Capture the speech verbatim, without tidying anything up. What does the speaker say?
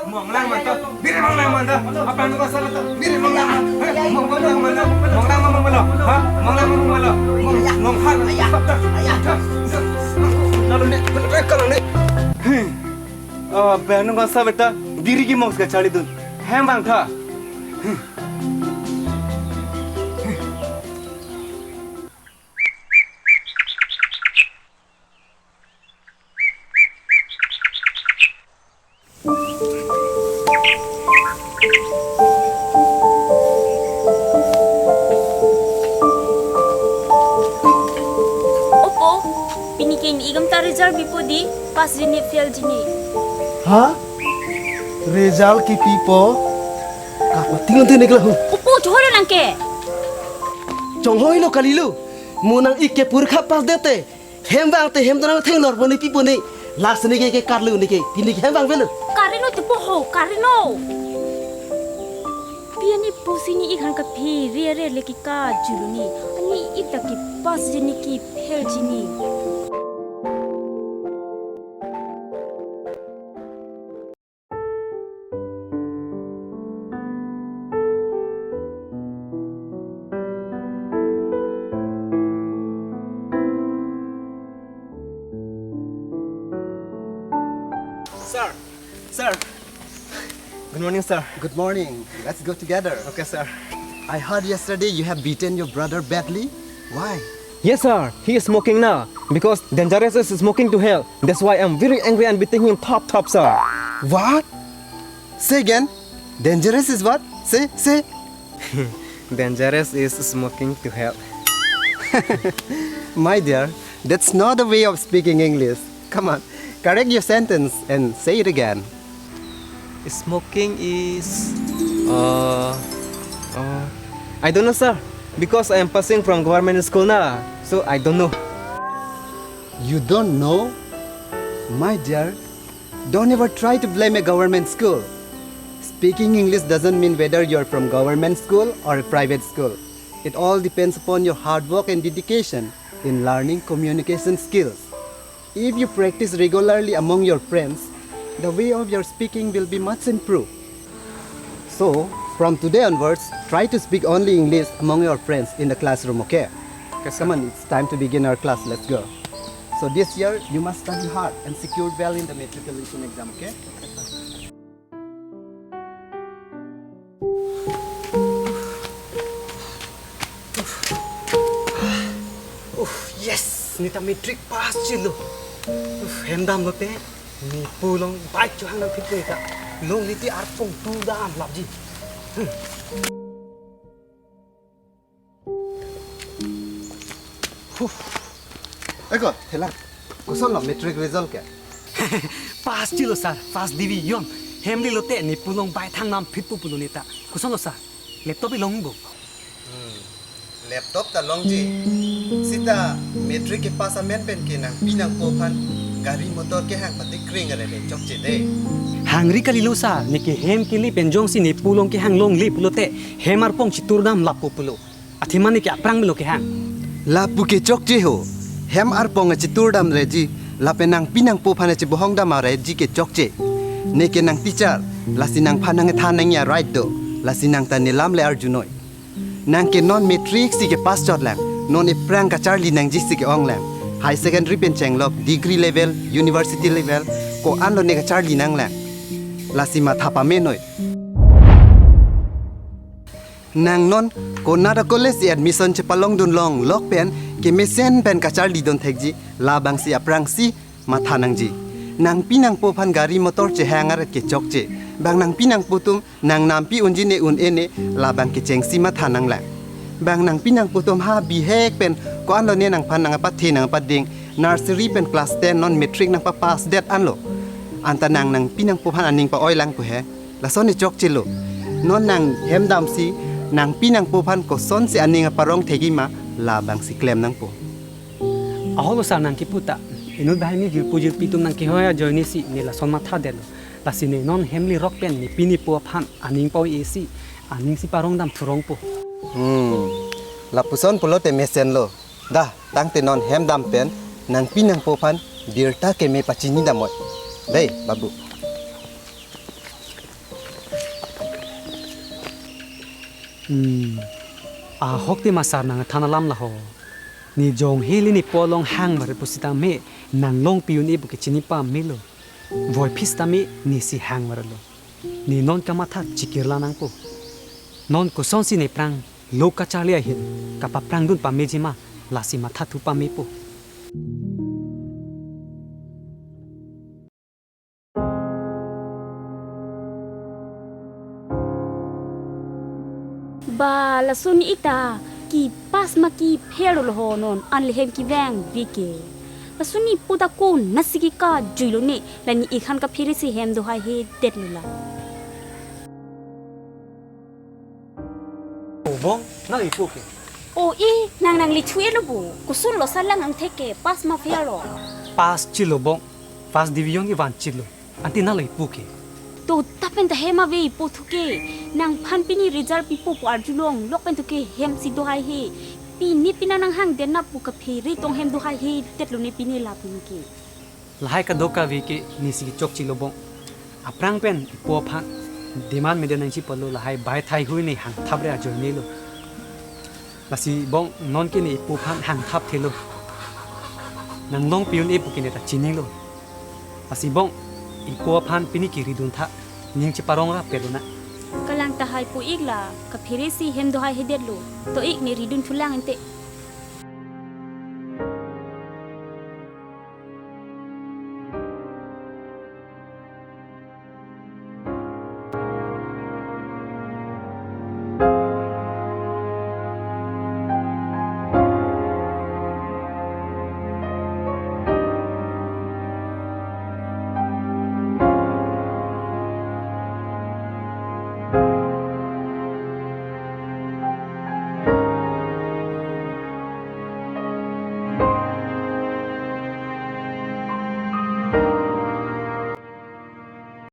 Monglang manta, biri monglang manta, apa nu kasar tu, biri monglang manta, monglang manta, monglang manta, ha, monglang manta, monglang, monglang, ayah, ayah, lalu ni, kalau ni, hmm, ah, apa nu kasar beta, biri ki mong kacharlidun, hem bang tha. Opo, pini ke ne-ik atum ta result pipo dei, pass jine fail jine. Ha? Result kepipo? Kap mating unte nikla hu. Opo, choro nang ke. Chonghoi lo kalilo. Mo nang-ik ke purkha pass det te. Hem vang te hem tonang theng lor pone pipo ne. Lasi ne ke ke karlu ne ke. Pini ke hem vang velo. Karino te po ho, karino. Pi ani pusi ne-ik aphan kaphere re le ke kajulu ne. Ani-ik ta ke pass jine ke fail jine. Sir, sir. Good morning, sir. Good morning. Let's go together. Okay, sir. I heard yesterday you have beaten your brother badly. Why? Yes, sir. He is smoking now because Dangerous is smoking to hell. That's why I'm very angry and beating him top top, sir. What? Say again. Dangerous is what? Say, say. Dangerous is smoking to hell. My dear, that's not a way of speaking English. Come on, correct your sentence and say it again. Smoking is, uh, uh, I don't know, sir, because I am passing from government school na, so I don't know. You don't know? My dear, don't ever try to blame a government school. Speaking English doesn't mean whether you're from government school or a private school. It all depends upon your hard work and dedication in learning communication skills. If you practice regularly among your friends, the way of your speaking will be much improved. So, from today onwards, try to speak only English among your friends in the classroom, okay? Okay, sir. Come on, it's time to begin our class. Let's go. So this year, you must study hard and secure well in the matriculation exam, okay? Uff, yes, neta matric pass chilo. Uff, hem damlote, nepu along bike chohang nangphit neta. Longle te arpong tur damlapji. Hmm. Huh. Eko, thelang. Kosonlo matric result ke? Pass chilo sir, first division. Hem lilote nepu along bike thang nangphitpo pulo neta. Kosonlo sir, laptop ilongbo. Hmm. Laptop ta longji. Sita matric kepass amen pen ke nangpi nangpo aphan gari motor kehang pati kring are le chokche dei. Hangri kalilo sir, neke hem kele pen jongsi nepu along kehang longle pulote hem arpong chitur damlappo pulo. Athema neke aphrang melo kehang. Lapu ke chokche ho. Hem arpong achitur damreji, lapen nangpi nangpo aphan achibohong dam areji ke chokche. Neke nang teacher, lasi nangphan nangthan nangji a-right do, lasi nang ta nelam le arjunoi. Nang ke non matric si kepass chotlang, non ephrang kacharli nangji si ke-onglang. High secondary pen chenglok, degree level, university level, ko-anlo ne kacharli nanglang. Lasi matha pamenoi. Nang non konat a-college si admission chepalongdun longlok pen kemesen pen kacharlidun thekji labangsi aphrangsi matha nangji. Nangpi nangpo aphan gari motor chehang aret ke chokche. Bang nangpi nangpo atum nang nampi unji ne un-e ne labang kechengsi matha nanglang. Bang nangpi nangpo atum ha bihek pen ko-anlo ne nangphan nangpathe nangpading nursery pen class ten non matric nangpapass det anlo. Anta nang nangpi nangpo aphan aning pa-oilang pu he. Lason ne chokchelo. Non nang hem damsi, nangpi nangpo aphan kosonsi aning aparong thekji ma, labangsi klem nangpo. Ahoklo sir nang kipu ta. Inut banghini jirpo jirpi atum nang kehoi ajoine si, ne lason matha detlo. Lasi ne non hem lirok pen nepi nepo aphan aning pa-oi-e si, aning si parong dam thurongpo. Hmm. Lapuson pulote mesenlo. Da, tangte non hem dam pen, nangpi nangpo aphan birta keme pachini damnoi. Dei, babu. Hmm. Ahok te ma sar nangthan alam laho. Ne jong heli ne po along hang bare pusitame nang longpi un-e pu ke chini pamelo. Voi phis tame nesi hang bare lo. Ne non kamatha chikirla nangpo. Non kosonsi ne prang lo kacharli ahin kapaprangdun pamejima lasi mathathu pamepo. Ba lason ik ta kepass ma kefail lo ho non an le hem kevang veke. Lason ne po ta konatsi kekajuilo ne, la ne ik aphan kaphere si hem do haihedet lo la. O Bong, nang ipo ke? O ik, nang nangli thu-e lo bo. Koson lo sa lang angthek ke, pass ma fail lo? Pass chilo Bong, first division kevan chilo. Ante nang lo ipo ke? To ta pen ta hem ave ipo thu ke. Nangphan pini result pipo pu arjulong, lok pen thu ke hem si do haihe. Pini pina nanghang den na pu kaphere tong hem do haihedet lo ne pini la pini ke. Lahai kadokave ke nesi chokchelo Bong. Aphrang pen ipo aphan demand mede nangji pulo, lahai bai thai hui ne hangthap re ajoine lo. Lasi Bong, non ke ne ipo aphan hangthap thelo. Nang longpi un-e pu ke ne ta chinilo. Lasi Bong, ipo aphan pini ke ridun tha, ning cheparong ra pelo na. Kalang tahai po ik la, kaphere si hem do haihedet lo. To ik ne ridun thulang ante.